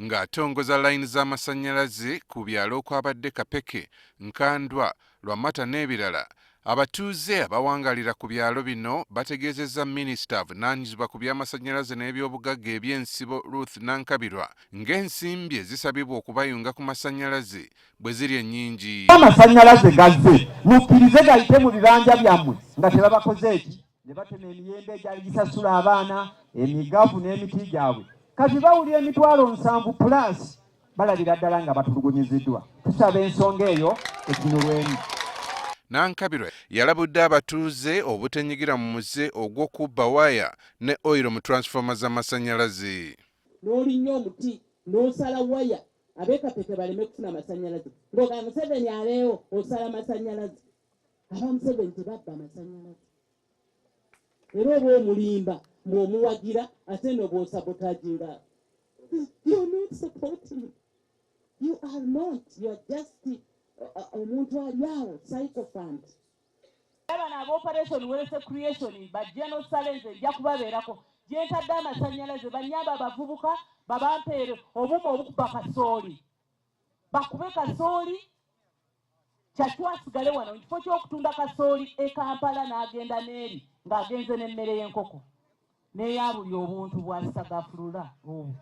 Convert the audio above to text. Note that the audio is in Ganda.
Ng'atongoza layini z'amasannyalaze ku byalo okwabadde Kapeke, Nkandwa, Lwamata n'ebirala, abatuuze abawangalira ku byalo bino bategeezezza minisita avunaanyizibwa ku by'amasannyalaze n'ebyobugagga eby'ensibo Ruth Nankabirwa ng'ensimbi ezisabibwa okubayunga ku masannyalaze bwe ziri ennyingi. Amasannyalaze gazze, mukkirize gayite mu bibanja byammwe nga tebabakoze eki ne batema emiyembe egyali gisasula abaana, emigavu n'emiti gyabwe. Kati bawulira 70,000 plus, balabira ddala nga batulugunyiziddwa. Tusaba ensonga eyo etunulwemu. Nankabirwa yalabudde abatuuze obutenyigira mu muze ogw'okubba waya ne oyiro mu transformer z'amasannyalaze. N'olinnya omuti n'osala waya ab'e Kapeke baleme kufuna masannyalaze, ng'ogamba Museveni abeewo osala masannyalaze. Aba Museveni tebabba masannyalaze, era oba omulimba ng'omuwagira ate no bw'osabotaginga. You are not supporting, you are not, you are just omuntu ali awo sycophant. Bano aba Operation Wealth Creation bajja n'osala, nze nja kubabeerako gye ntadde amasannyalaze, banyamba abavubuka babampeere obuuma obukuba kasooli, bakube kasooli kyakyasigale wano mu kifo ky'okutunda kasooli e Kampala n'agenda n'eri ng'agenze n'emmere y'enkoko n'eya buli obuntu bwa sagafulula obwo.